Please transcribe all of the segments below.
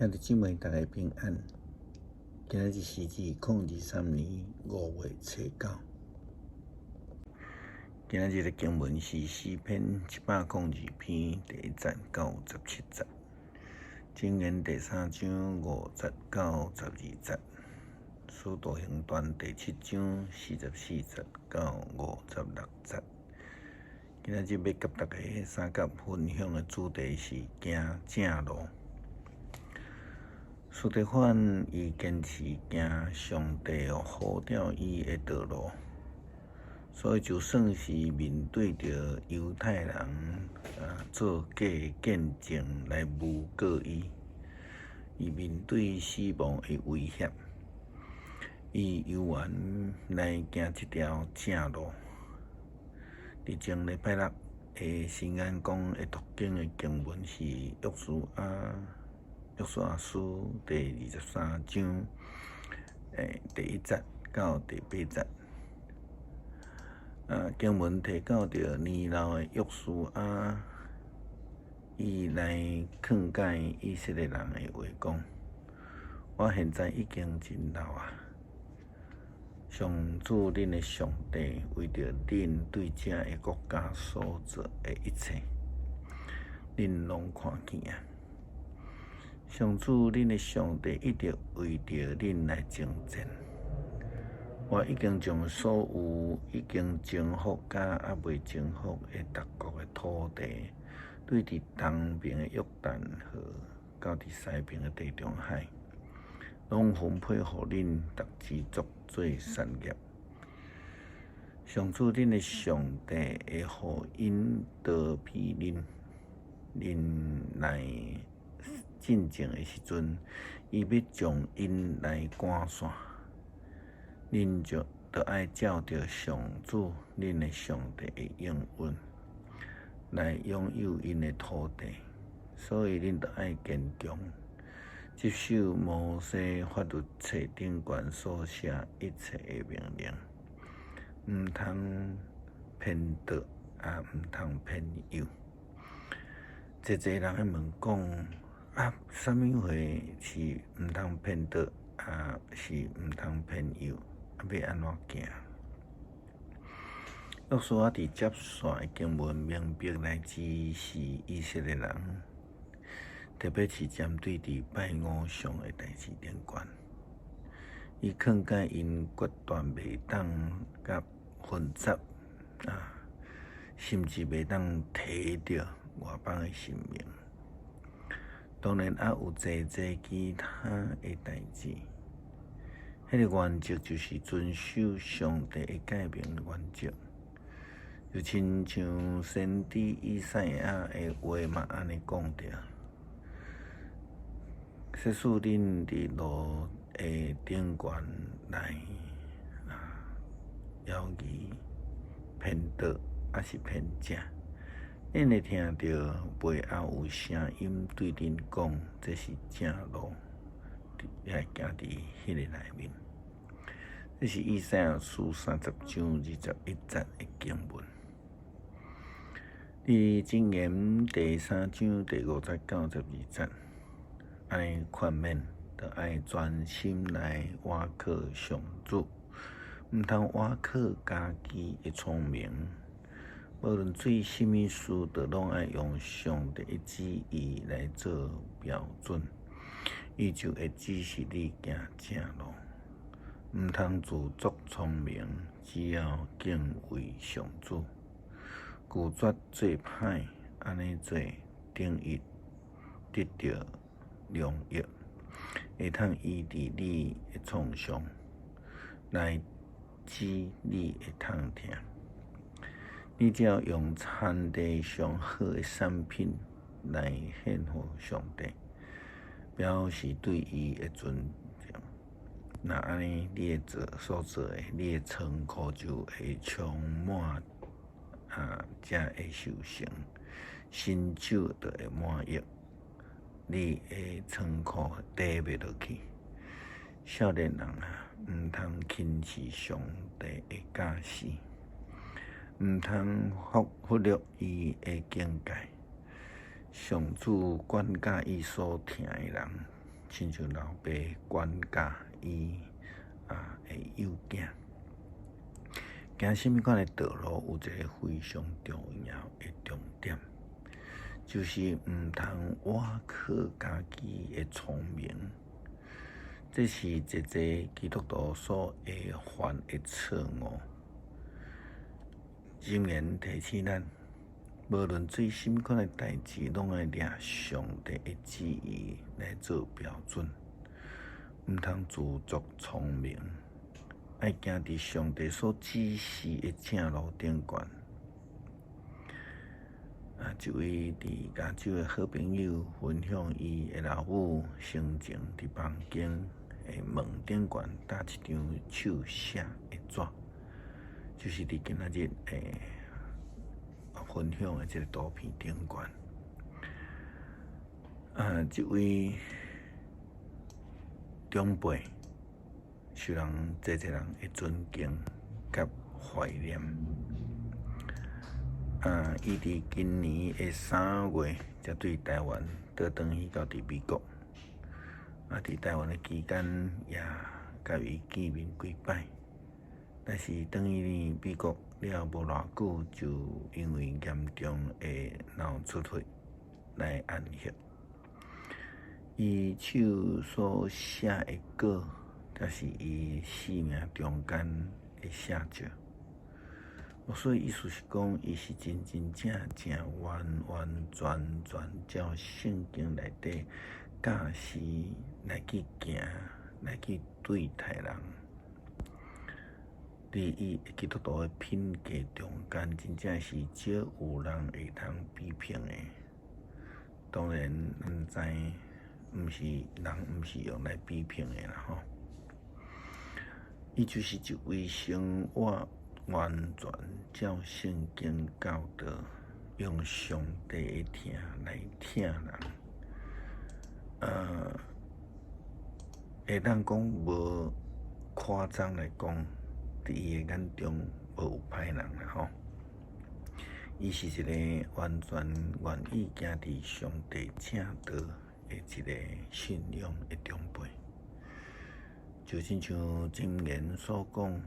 兄弟姊妹，大家平安。今仔日是2023年5月初9。今仔日的經文是詩篇102篇第1節到17節，箴言第三章5節到12節，使徒行傳第七章44節到56節。今仔日欲佮大家相佮分享的主題是行正路。司提反伊堅持行上帝呼召伊的道路，所以就算是面對著猶太人做假見證來誣告伊，伊面對死亡的威脅，伊猶原來行這條正路。佇前禮拜六的新眼光的讀經的經文是約書亞書第23章第1節到第8節。經文提到著年老的約書亞，伊來勸誡以色列人的話講：我現在已經真老啊！上主恁的上帝為著恁對這个國家所做的一切，恁攏看見啊！上主恁的上帝一直為著恁來征戰。我已經將所有已經征服佮猶未征服的逐國的土地，對佇東爿的約旦河到佇西爿的地中海，攏分配予恁逐支族做產業。上主恁的上帝會予𪜶逃避恁，恁來進前的時陣，伊欲將𪜶來趕散，恁就著愛照著上主恁的上帝的應允來擁有𪜶的土地，所以恁著愛堅強，執守摩西法律冊頂懸所寫一切的命令，毋通偏左，也毋通偏右。濟濟人會問講：啊，啥物貨是毋通偏左，抑是毋通偏右？啊，欲按怎行？約書亞佇接續的經文明白來指示以色列人，特別是針對佇拜偶像的代誌頂懸，伊勸誡𪜶決斷袂當佮混雜啊，甚至袂當提著外邦的神明。當然，猶有濟濟其他的代誌。彼个原則就是遵守上帝的誡命原則，就親像先知以賽亞的話嘛按呢講著。假使恁佇路的頂懸來搖移偏倒，抑是偏正，恁會聽著背後有聲音對恁講，這是正路，你愛行佇彼个內面。這是以賽亞書30章21節的經文。佇箴言第三章第5節到12節，按呢勸勉，著愛專心來倚靠上主，毋通倚靠家己的聰明。無論做啥物事，著攏愛用上帝的旨意來做標準，伊就會指示你行正路。毋通自作聰明，只要敬畏上主，拒絕做歹，按呢做等於得著良藥，會通醫治你的創傷，來止你的痛疼。你只要用田地上好的產品來獻予上帝，表示對伊的尊重。若按呢，你的做所做的，你的倉庫就會充滿才會收成，新酒就會滿溢，你的倉庫底袂落去。少年人啊，毋通輕視上帝的教示，毋通忽略伊的警戒。上主管教伊所疼的人。親像老爸管教伊的幼囝。行啥物款的道路，有一個非常重要的重點，就是毋通倚靠家己的聰明。這是濟濟基督徒所會犯的錯誤。箴言提醒咱，無論做啥物款的代誌，攏愛掠上帝的旨意來做標準，毋通自作聰明，愛行佇上帝所指示的正路頂懸。一位佇加州的好朋友分享，伊的老母生前佇房間的門頂懸貼一張手寫的紙，就是佇今仔日分享的這个圖片頂懸。這位長輩受人濟濟人的尊敬佮懷念。伊佇今年的3月才對台灣倒轉去到佇美國。佇台灣的期間也佮伊見面幾擺，但是轉去美國了無偌久，就因為嚴重的腦出血來安息。伊手所寫的稿，才是伊生命中間的寫照。所以意思是講，伊是真真正正完完全全照聖經內底教示來去行，來去對待人。佇伊基督徒的品格中間，真正是少有人會通比評的。當然，咱知毋是人，毋是用來比評的啦吼。伊就是一位生活完全照聖經教導，用上帝的疼來疼人。會當講無誇張來講，佇伊的眼中無有歹人啦吼。伊是一个完全願意行佇上帝正道的一个信仰的長輩。就親像箴言所講，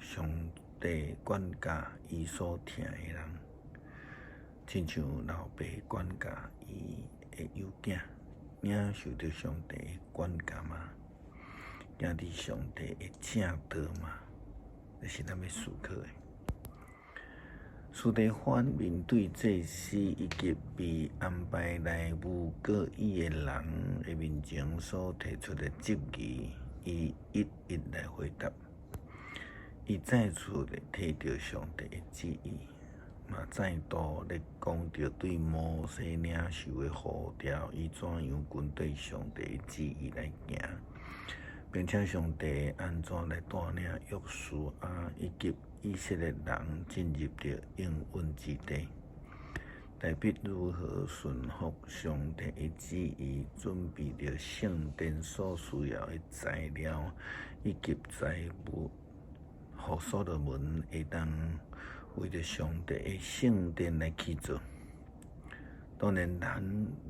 上帝管教伊所疼的人，親像老爸管教伊的幼囝，領受著上帝的管教嗎？行佇上帝的正道嗎？這是咱欲思考的。司提反面對祭司以及被安排來誣告伊的人的面前所提出的質疑，伊一一來回答。伊再次咧提著上帝的旨意，嘛再度咧講著對摩西領受的呼召，伊怎樣跟綴上帝的旨意來行，並且上帝按怎來帶領約書亞以及以色列人進入著應允之地。大衛如何順服上帝的旨意，準備著聖殿所需要的材料以及財物，予所羅門會當為著上帝的聖殿來起造。當然，咱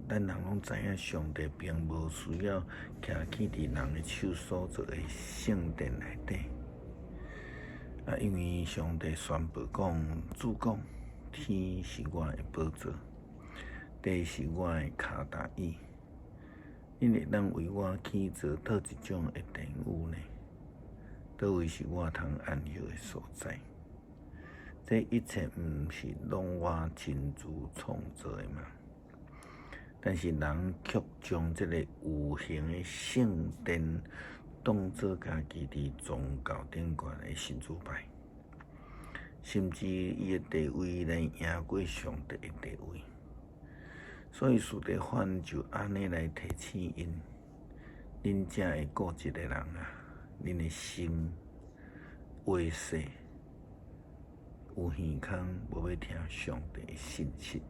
人攏知影，上帝並無需要徛起佇人的手所造的聖殿內底。因為上帝宣布講，主講，天是我的寶座，地是我的跤踏椅。恁會當為我起造佗一種的殿宇呢？佗位是我通安歇的所在？這一切毋是攏我親自創造的嗎？但是人卻將這個有形的聖殿當做家己佇宗教頂懸的神主牌，甚至伊的地位來贏過上帝的地位。所以司提反就按呢來提醒𪜶：恁遮的固執的人啊，恁的心話細，有耳孔無欲聽上帝的信息。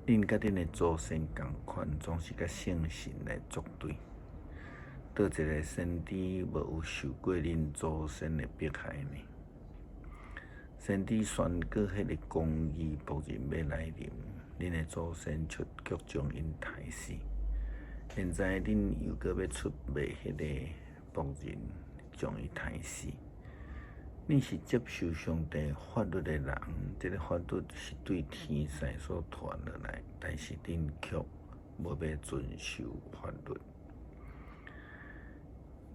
恁佮恁的祖先仝款，總是佮聖神來作對。佗一个先知無有受過恁祖先的迫害呢？先知宣告彼个公義僕人欲來臨，恁的祖先卻卻將𪜶刣死。現在恁又閣欲出賣彼个僕人，將伊刣死。恁是接受上帝法律的人，這个法律是對天使所傳落來，但是恁卻無欲遵守法律。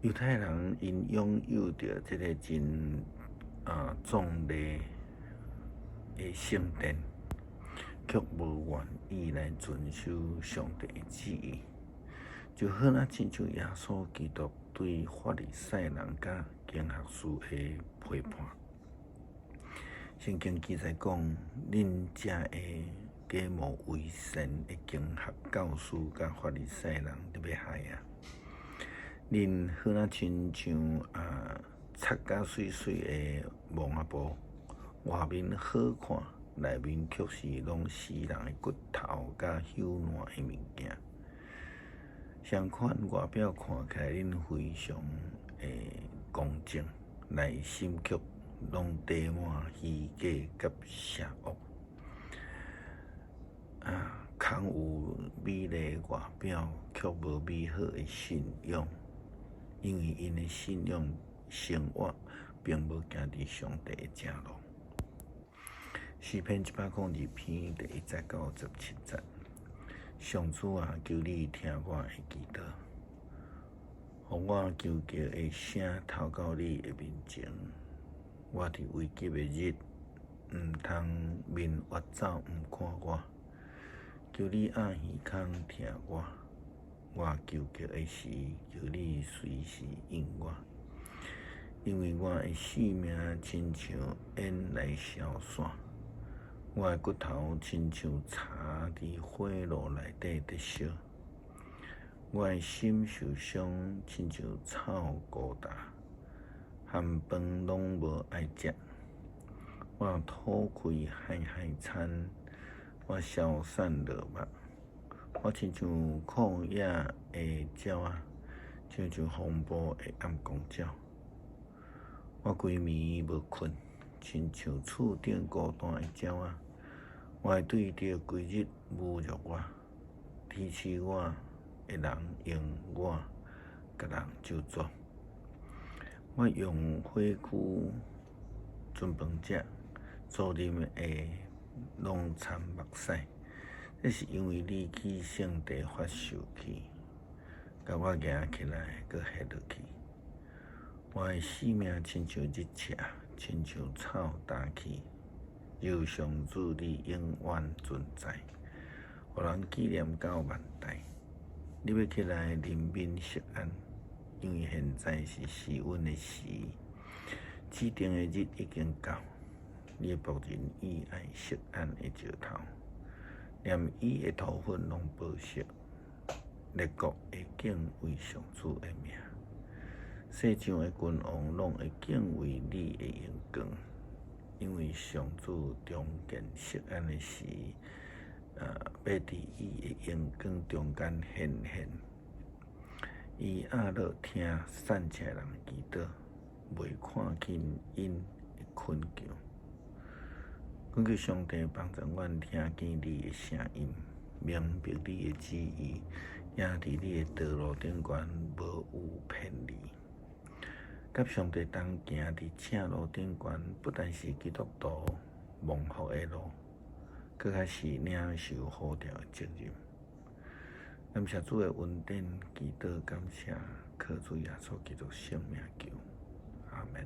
猶太人𪜶擁有著這个真壯麗的聖殿，卻無願意來遵守上帝的旨意，就好若親像耶穌基督對法利賽人佮經學士的批判。聖經記載講，恁遮的假冒為善的經學教師佮法利賽人欲害啊！恁好若親像擦甲媠媠的墓仔布，外面好看，內面卻是攏死人的骨頭佮朽爛的物件。相款外表看起來恁非常的公正，內心卻攏綴滿虛假佮邪惡。空有美麗外表，卻無美好的信仰，因為𪜶的信仰生活並無行佇上帝的正路。詩篇102篇第1節到17節，上主啊，求你聽我的祈禱，予我求告的聲投到你的面前。我佇危急的日，毋通面越走毋看我。求你掩耳孔聽我，我求告的時，求你隨時應我。因為我的性命親像煙來消散，我的骨頭親像柴佇火爐內底咧燒。我的心受傷，親像草枯焦，含飯攏無愛食。我吐氣海海餐，我消散落目。我親像曠野的鳥仔，親像風暴的暗公鳥。我規暝無睏，親像厝頂孤單的鳥仔。我的對敵規日侮辱我，鄙視我的人用我共人咒詛。我用火炬準飯食，所啉的攏摻目屎。這是因為你去聖地發受氣，共我夯起來，閣歇落去。我的性命親像日赤，親像草焦去。求上主你永遠存在，予人紀念到萬代。你欲起來憐憫錫安，因為現在是施恩的時，指定的日已經到。你的僕人意愛錫安的石頭，連伊的塗粉攏寶石。列國會敬畏上主的名，世上的君王攏會敬畏你的榮光，因為上主重建錫安的時，欲佇伊的榮光中間顯現。伊掩耳聽散赤人的祈禱，袂看輕𪜶的懇求。懇求上帝幫助阮聽見你的聲音，明白你的旨意，行佇你的道路頂懸無有偏離。佮上帝同行佇正路頂懸，不但是基督徒蒙福的路，閣較是領受呼召的責任。感謝主的恩典，祈禱感謝，靠主耶穌基督聖名求，阿們。